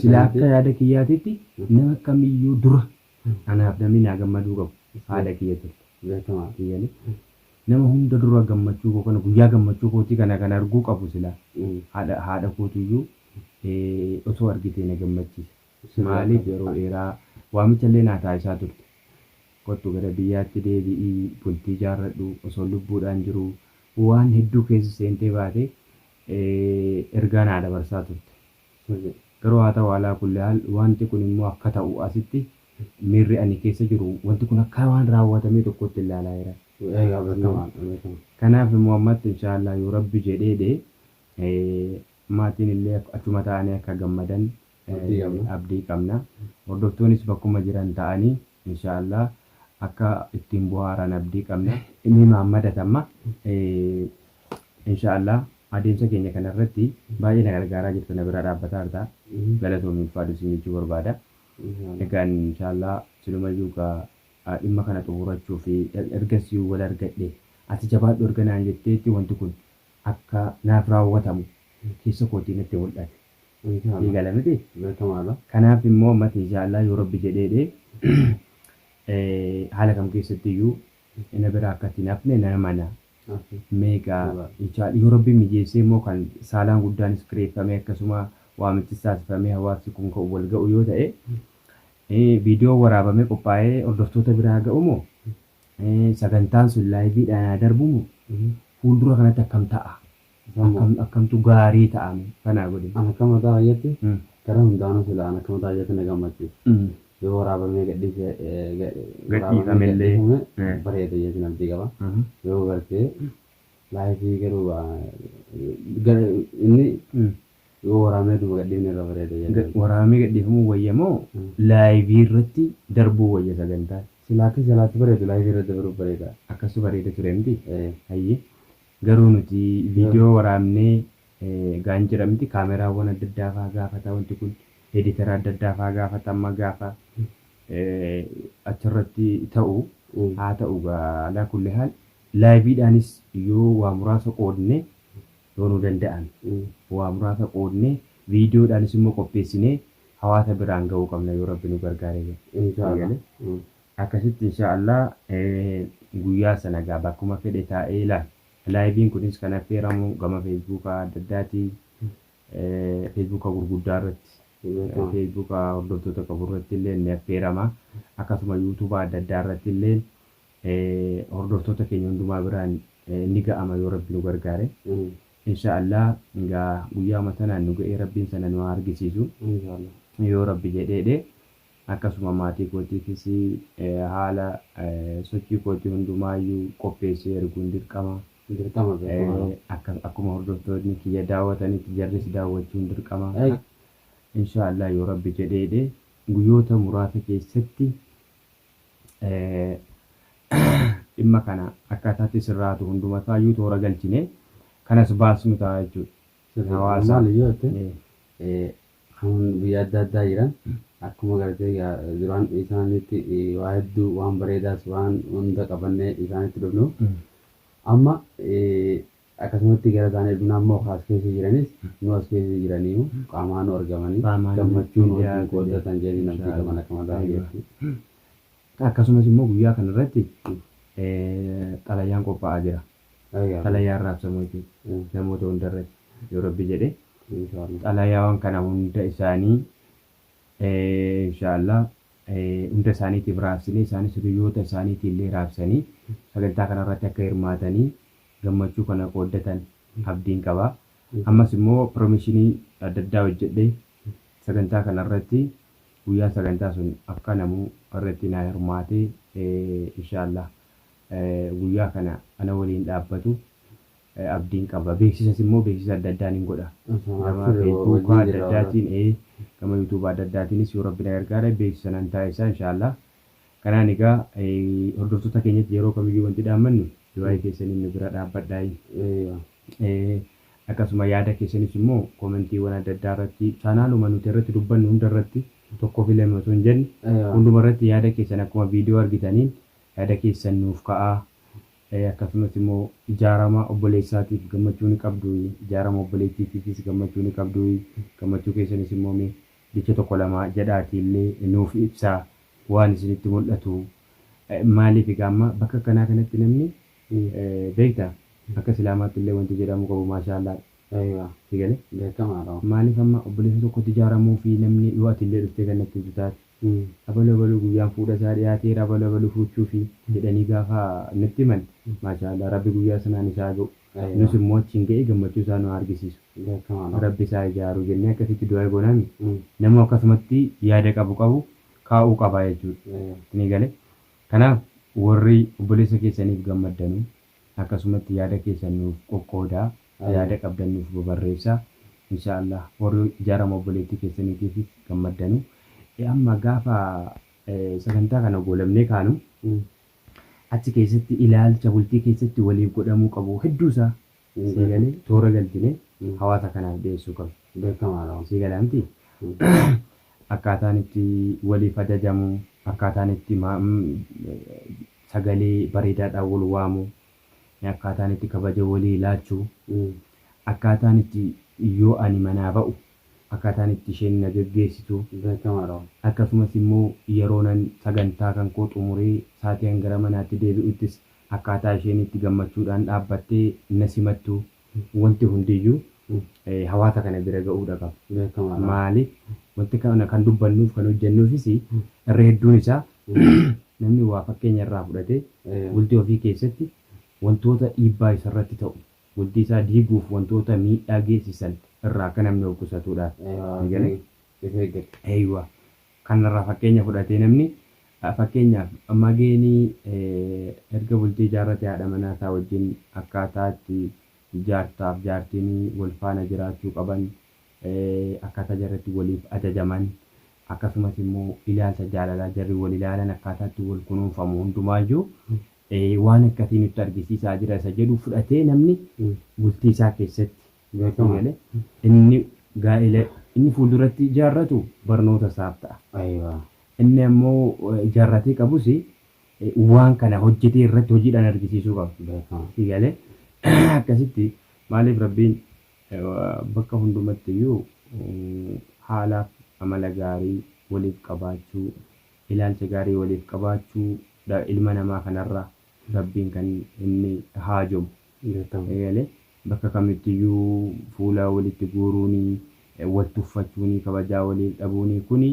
Silaa akka yaada kiyyaatitti nama kamiyyuu dura anaaf namni naa gammaduu qabu haadha kiyya turte. Beekamaa. Kiyyani. Nama hunda dura gammachuu koo kana guyyaa gammachuu kootii kana kan arguu qabu silaa haadha kootiyyuu osoo argitee na gammachiisa. Maaliif yeroo dheeraa waamicha illee naa taasisaa turte. Kottu gara biyyaatti deebi'ii bultii ijaarradhu osoo lubbuudhaan jiru waan hedduu keessa seentee baate ergaa naa dabarsaa turte. Garuu haa ta'u alaa kulli haal wanti kun immoo akka ta'u asitti miirri ani keessa jiru wanti kun akka waan raawwatamee tokkotti ilaalaa jira. Egaa beekamaa beekamaa. Kanaaf immoo ammatti inshaallah yoo Rabbi jedhee maatiin illee achuma ta'anii akka gammadan Abdii qabna. abdii qabna. Hordoftoonnis bakkuma jiran ta'anii inshaallah akka ittiin bohaaran abdii qabna. Inni Mahammad amma inshaallah adeemsa keenya kanarratti baay'ee na gargaaraa jirta na bira dhaabbataa jirta. Galatoomi ulfaadhu siin jechuu barbaada. Egaan inshaallah silumayyuu gaa dhimma kana xumurachuu fi ergasii wal argadhe ati jabaadhu erga naan jetteetti wanti kun akka naaf raawwatamu keessa kootii natti mul'ate. Ni gala miti? Beekamaadha. Kanaaf immoo ammatti inshaallah yoo Rabbi jedheedhe haala kam keessatti iyyuu na bira akka itti hafne na mana. Meeqa inshaallah yoo Rabbi mijeessee immoo kan saalaan guddaanis kireeffamee akkasuma waamichis taasifamee hawaasni kun kan wal ga'u yoo ta'e viidiyoo waraabamee qophaa'ee hordoftoota biraa ga'u moo sagantaan sun laayiviidhaan haa darbu moo fuuldura kanatti akkam ta'a? Akkamtu gaarii ta'ame kanaa godhe. An akka mataa kiyyaatti gara hundaanuu sila an akka mataa kiyyaatti na gammachiisa. Yoo waraabamee gadhiise Gadhiifamellee. bareeda jechuun abdii qaba. Yoo gartee laayivii garuu inni yoo waraabamee dhuma gadhiifne irra bareeda jechuudha. Waraabamee gadhiifamuu wayya moo laayivii irratti darbuu wayya sagantaan? Sila akka jalaatti bareedu laayivii irratti darbuu bareeda. Akkasu bareeda ture miti? Hayyee. Garuu nuti viidiyoo waraabnee gaan jira miti kaameraawwan adda addaa fa'aa gaafata wanti kun editara adda addaa fa'aa gaafata amma gaafa achirratti ta'u haa ta'u alaa kulli haal laayiviidhaanis yoo waa muraasa qoodne yoo nu danda'an waa muraasa qoodne viidiyoodhaanis immoo qopheessinee hawaasa biraan ga'uu qabna yoo Rabbi nu gargaare. Inshaallah. Akkasitti inshaallah guyyaa sana gaa bakkuma fedhe taa'ee ilaala. Laayiviin kunis kan affeeramu gama feesbuukaa adda addaatii feesbuuka gurguddaa irratti feesbuuka hordoftoota qabu irratti illee ni affeerama. Akkasuma yuutuuba adda addaa irratti illee hordoftoota keenya hundumaa biraan ni ga'ama yoo Rabbi nu gargaare. Inshaallah egaa guyyaama sanaan nu ga'ee Rabbiin sana nu haa argisiisu. Yoo Rabbi jedheedhe akkasuma maatii kootiifis haala sochii kootii hundumaayyuu qopheessee erguun dirqama. Dirqama beekamaa. Akkuma hordoftoonni kiyya daawwatanitti jarris daawwachuun dirqama. Inshaallah yoo Rabbi jedheedhe guyyoota muraasa keessatti dhimma kana akkaataatti sirraatu hundumasaayyuu toora galchine kanas baasnu ta'a jechuudha. Hawaasa. Maali yoo ta'e kan biyya adda addaa jiran akkuma gartee duraan isaanitti waa hedduu waan bareedaas waan hunda qabannee isaanitti dhufnu amma akkasumatti gara isaanii dhufna ammoo as keessa jiranis nu as keessa jiranii qaamaan nu argamanii gammachuu nu wajjin qooddatan jedhanii namni qaban akka mataa kiyyaatti. Akkasumas immoo guyyaa kanarratti xalayaan qophaa'aa jira. Xalayaan raabsamu jechuudha. Namoota hundarratti yoo Rabbi jedhe xalayaawwan kana hunda isaanii inshaallah hunda isaaniitiif raabsinee isaanis hiriyoota isaaniitii illee raabsanii sagantaa kanarratti akka hirmaatanii gammachuu kana qooddatan abdiin qaba. Ammas immoo piroomishinii adda addaa hojjedhee sagantaa kanarratti guyyaa sagantaa sun akka namuu irratti naa hirmaatee inshaallah guyyaa kana ana waliin dhaabbatu abdiin qaba. Beeksisas immoo beeksisa adda addaan hin godha. Gama feesbuukaa adda addaatiin gama yuutuuba adda addaatiinis yoo Rabbi na gargaare beeksisa nan taasisa inshaallah. Kanaan egaa hordoftoota keenyatti yeroo kamiyyuu wanti dhaammannu du'aa keessaniin nu bira dhaabbadhaa. Akkasuma yaada keessanis immoo koomentiiwwan adda addaa irratti chaanaaluma nuti irratti dubbannu hunda irratti tokko fi lama osoo hin jenne hunduma irratti yaada keessan akkuma viidiyoo argitaniin yaada keessan nuuf ka'aa. Akkasumas immoo ijaarama obboleessaatiif gammachuu ni qabdu, ijaarama obboleettiitiifis gammachuu ni qabdu, gammachuu keessanis immoo mee Jecha tokko lama jedhaatii illee nuuf ibsaa waan isinitti mul'atu. Maaliif egaa amma bakka akkanaa kanatti namni beektaa akka islaamaatti illee wanti jedhamu qabu maashaallah. Aywa. Si galee? Beekamaadha. Maaliif amma obboleessa tokkotti ijaaramuu fi namni yoo ati illee dhuftee kan natti himtu taate abaluu abaluu guyyaan fuudha isaa dhiyaateera abaluu abaluu fuuchuu fi jedhanii gaafa natti himan maashaallah rabbi guyyaa sanaan isaa ga'u. Nus immoo achiin ga'ee gammachuu isaa nu haa argisiisu. Beekamaadha. Rabbi isaa ijaaru jennee akkasitti du'aa goonaami. Nama akkasumatti yaada qabu qabu kaa'uu qaba jechuudha. Ni gale. Kanaaf warri obboleessa keessaniif gammaddanu akkasumatti yaada keessan nuuf qoqqoodaa, yaada qabdan nuuf babarreessaa. Inshaallah warri ijaarama obboleettii keessaniitiifis gammaddanu. Amma gaafa sagantaa kana goolabnee kaanu achi keessatti ilaalcha bultii keessatti waliif godhamuu qabu hedduusaa sii galee toora galchine hawaasa kanaaf dhiyeessuu qabna. Beekamaadha. Sii galaa miti? Akkaataan itti waliif ajajamu, akkaataan itti sagalee bareedaadhaan wal waamu, akkaataan itti kabaja walii laachuu, akkaataan itti yoo ani manaa ba'u akkaataan itti isheen na geggeessitu, Beekamaadha. akkasumas immoo yeroonan sagantaa kan koo xumuree saatii an gara manaatti deebi'uttis akkaataa isheen itti gammachuudhaan dhaabbattee na simattu wanti hundiyyuu hawaasa kana bira ga'uudha qaba. Beekamaadha. Maaliif wanti kana kan dubbannuuf kan hojjennuufis irra hedduun isaa namni waa fakkeenya irraa fudhatee bultii ofii keessatti wantoota dhiibbaa isarratti ta'u bultii isaa diiguuf wantoota miidhaa geessisan irraa akka namni of qusatuudhaaf. Aywa. Ni galee? If eeggatu. Eeywa. Kanarraa fakkeenya fudhatee namni fakkeenyaaf Mageenii erga bultii ijaarrate haadha manaa isaa wajjin akkaataa itti jaartaaf jaartiin wal faana jiraachuu qaban, akkaataa jarri itti waliif ajajaman, akkasumas immoo ilaalcha jaalalaa jarri wal ilaalan akkaataa itti wal kunuunfamu hundumaayyuu waan akkasii nutti argisiisaa jira isa jedhu fudhatee namni bultii isaa keessatti Beekama. galee inni gaa'ela inni fuulduratti ijaarratu barnoota isaaf ta'a. Aywa. Inni ammoo ijaarratee qabus waan kana hojjetee irratti hojiidhaan argisiisuu qaba. Beekama. Si galee akkasitti maaliif Rabbiin bakka hundumatti iyyuu haalaaf amala gaarii waliif qabaachuu, ilaalcha gaarii waliif qabaachuu ilma namaa kanarraa Rabbiin kan inni haajomu. Beekama. Eegalee bakka kamittiyyuu fuula walitti guuruuni, wal tuffachuuni, kabajaa waliif dhabuuni kuni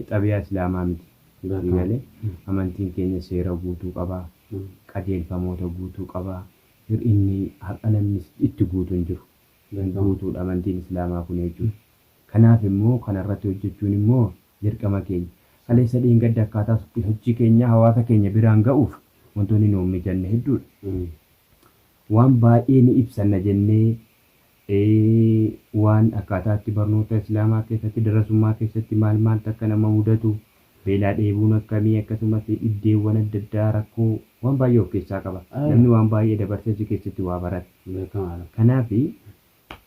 xabiyaa Islaamaa miti. Beekama. Eegalee amantiin keenya seera guutuu qaba, qajeelfamoota guutuu qaba. Hir'inni har'a namni itti guutu hin jiru. Beekama. Guutuudha amantiin Islaamaa kun jechuudha. Kanaaf immoo kanarratti hojjechuun immoo dirqama keenya. Kaleessa dheengadda akkaataa sochii keenya hawaasa keenya biraan ga'uuf wantoonni nuuf mijanne hedduudha. Waan baay'ee ni ibsanna jennee waan akkaataatti barnoota Islaamaa keessatti darasummaa keessatti maal maaltu akka nama mudatu beelaa dheebuun akkamii akkasumas dhibdeewwan adda addaa rakkoo waan baay'ee of keessaa qaba. Namni waan baay'ee dabarsee achi keessatti waa barata. Beekamaadha. Kanaaf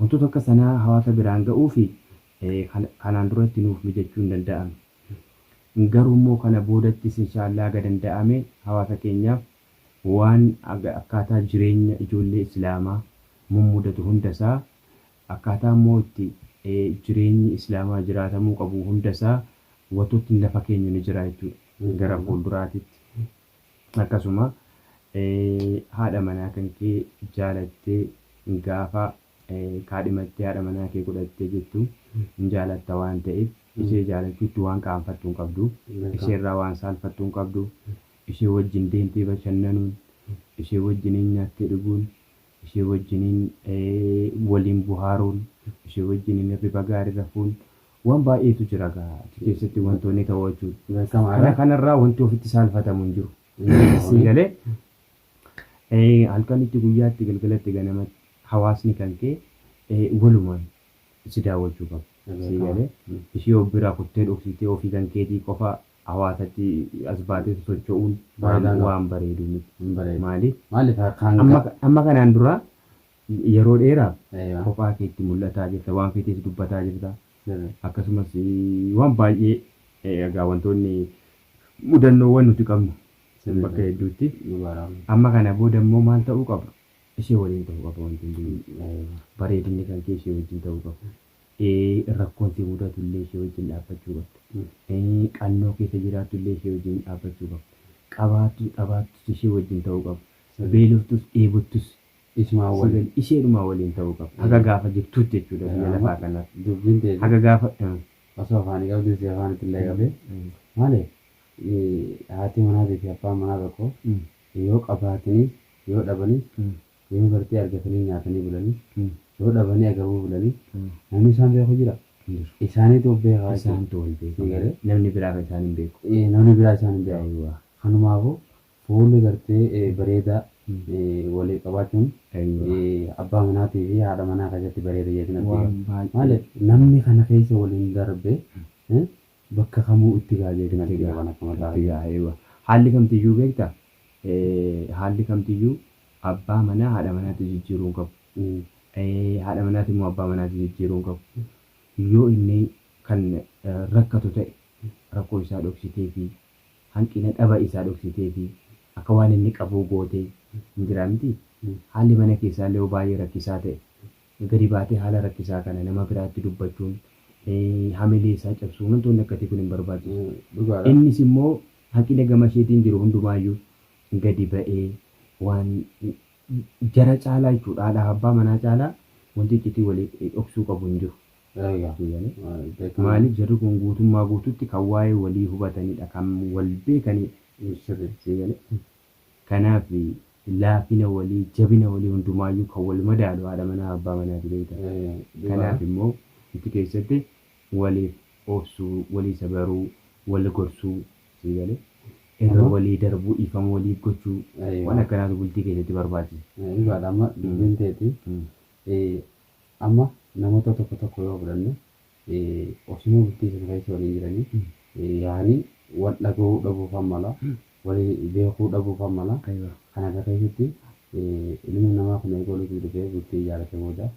wantoota akka sanaa hawaasa biraan ga'uu fi kanaan duratti nuuf mijachuu hin danda'amne. Garuu immoo kana boodattis inshaallah haga danda'ame hawaasa keenyaaf waan akkaataa jireenya ijoollee Islaamaa mummudatu hundasaa akkaataa immoo itti jireenyi Islaamaa jiraatamuu qabu hundasaa wantootni lafa keenyu ni jira jechuudha. Gara fuulduraatitti. Akkasuma haadha manaa kan kee jaalattee gaafa kaadhimattee haadha manaa kee godhattee jettu hin jaalatta waan ta'eef ishee jaalachuutti waan qaanfattu hin qabdu. Isheerraa waan saalfattu hin qabdu. Ishee wajjin deemtee bashannanuun, ishee wajjiniin nyaattee dhuguun, ishee wajjiniin waliin bohaaruun, ishee wajjiniin hirriba gaarii rafuun waan baay'eetu jira gaa achi keessatti wantoonni ta'u jechuudha. Beekamaadha. Kana kanarraa wanti ofitti saalfatamu hin jiru. Sii galee halkanitti guyyaatti galgalatti ganamatti hawaasni kan kee walumaan si daawwachuu qaba. Sii galee ishee of biraa kuttee dhoksitee ofii kan keetii qofa hawaasatti as baatee socho'uun Faayidaan qaba. waan bareedu miti. Hin bareedu. Maaliif? Maaliif harkaan Amma kanaan dura yeroo dheeraaf Eeyyoo. kophaa keetti mul'ataa jirta, waan feetes dubbataa jirta. Sirri. Akkasumas waan baay'ee egaa wantoonni mudannoowwan nuti qabnu Sirri. bakka hedduutti. Dhugaadha. Amma kana booda immoo maal ta'uu qaba? Ishee waliin ta'uu qaba wanti hundinuu. Eeyyoo. Bareedinni kan kee ishee wajjin ta'uu qaba. Rakkoon si mudatu illee ishee wajjin dhaabbachuu qabda. Qannoo keessa jiraattu illee ishee wajjin dhaabbachuu qabda. Qabaattus dhabaattus ishee wajjin ta'uu qabda. Beeloftus dheebottus Isumaa waliin. Isheedhumaa waliin ta'uu qaba. Haga gaafa jirtutti jechuudha biyya lafaa kanaaf. Dubbiin teeti. Haga gaafa. Osoo afaanii qabdu si afaanitti illee qabee. Maali haati manaatii fi abbaan manaa tokko yoo qabaataniis yoo dhabanis yoo gartee argatanii nyaatanii bulanii yoo dhabanii agabuu bulanii namni isaan beeku jira. Isaaniitu of beekaa jechuudha. Isaantu wal beeka. Galee? Namni biraa kan isaan hin beeku. Namni biraa isaan hin beeku. Kanumaafuu fuulli gartee bareedaa walii qabaachuun abbaa manaatii fi haadha manaa keessatti bareeda jechuun abdii Waan qaba. baay'ee. Maaliif namni kana keessa waliin darbe bakka kamuu itti ga'a jechuun abdii qaban akka mataa. Itti ga'a, eewa. Haalli kamtiyyuu beektaa? Haalli kamtiyyuu abbaa manaa haadha manaatti jijjiiruu hin qabu. Haadha manaati immoo abbaa manaatti jijjiiruu hin qabu. Yoo inni kan rakkatu ta'e rakkoo isaa dhoksitee fi hanqina dhaba isaa dhoksitee fi akka waan inni qabuu gootee hin jiraa miti. Haalli mana keessaa illee yoo baay'ee rakkisaa ta'e gadi baatee haala rakkisaa kana nama biraatti dubbachuun hamilee isaa cabsuun wantoonni akkasii kun hin barbaachisu. Dhugaadha. Innis immoo hanqina gama isheetiin jiru hundumaayyuu gadi ba'ee waan jara caalaa jechuudha. Haadha abbaa manaa caalaa wanti iccitii walii dhoksuu qabu hin jiru. Egaa. Beekamaa. Maaliif jarri kun guutummaa guututti kan waa'ee walii hubatanidha, kan wal beekanidha. Sirri. Sigalee. Kanaaf laafina walii, jabina walii hundumaayyuu kan wal madaalu haadha manaa abbaa manaati beektaa. Kanaaf immoo itti keessatti waliif obsuu, walii sabaruu, wal gorsuu, sigalee. Irra walii darbuu, dhiifama walii gochuu waan akkanaatu bultii keessatti barbaachisa. Dhugaadha amma dubbiin teeti. Amma namoota tokko tokko yoo fudhanne osuma bultii sana keessa waliin jiranii yaanii wal dhaga'uu dhabuuf mala, walii beekuu dhabuuf mala. Kana irra keessatti ilmi namaa kun eega walitti dhufee bultii ijaarrate booda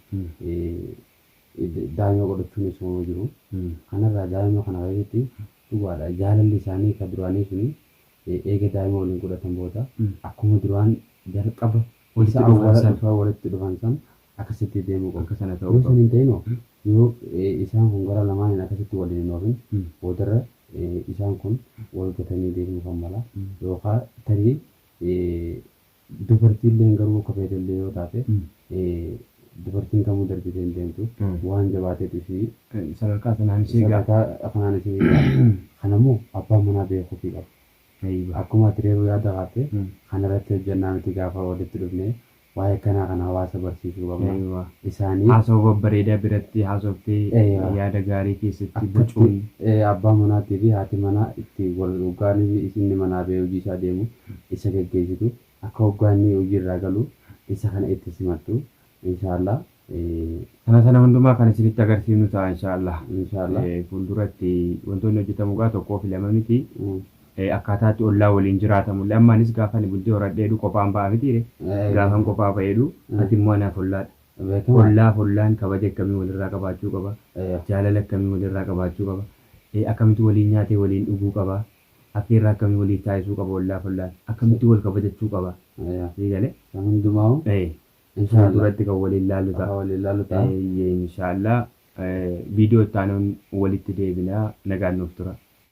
daa'ima godhachuun isuma jiru. Kanarraa daa'ima kana keessatti dhugaadha jaalalli isaanii kan duraanii suni eega daa'ima waliin godhatan booda akkuma duraan jalqaba Walitti isa dhufan awwaala san. dhufaa walitti dhufan san akkasitti deemuu qabu. Akka sana ta'uu Yoo qabu. san hin ta'inoo yoo isaan kun gara lamaaniin akkasitti waliin hin oofin boodarra isaan kun wal gatanii deemuu kan mala yookaan tarii dubartiilleen garuu akka feetellee yoo taate dubartiin kamuu darbitee hin deemtu waan jabaateetu ishii Sadarkaa sanaan ishee ga'a. sadarkaa kanaan ishee ga'a. Kanammoo abbaan manaa beekuufii qaba. Akkuma ati reefu yaada kaafte kanarratti hojjannaa nuti gaafa walitti dhufne waa'ee kanaa kana hawaasa barsiisuu qabna. Isaanii Haasawaa babbareedaa biratti haasoftee yaada gaarii keessatti bocuun. akkatti abbaa manaatii fi haati manaa itti wal hoggaan inni manaa ba'ee hojii isaa deemu isa geggeessitu akka hoggaan inni hojii irraa galu isa kana itti simattu inshaallah. Sana sana hundumaa kan isinitti agarsiifnu ta'a inshaallah. Inshaallah. Fuulduratti wantoonni hojjetamu gaa tokkoo fi lama miti. Akkaataatti ollaa waliin jiraatamu illee ammaanis gaafa ani bultii horadheedhu qophaan ba'a miti. Gaafan qophaa ba'eedhu ati immoo anaaf ollaadha. Beekamaa. Ollaaf ollaan kabaja akkamii walirraa qabaachuu qaba. Jaalala akkamii walirraa qabaachuu qaba. Akkamitti waliin nyaatee waliin dhuguu qaba. Affeerraa akkamii waliif taasisuu qaba ollaaf ollaan. Akkamitti wal kabajachuu qaba. Sii galee? San hundumaa inshaallah. Fuulduratti kan waliin laallu ta'a. Akka waliin laallu ta'a. Inshaallah viidiyoo itti aanuun walitti deebinaa nagaan nuuf tura.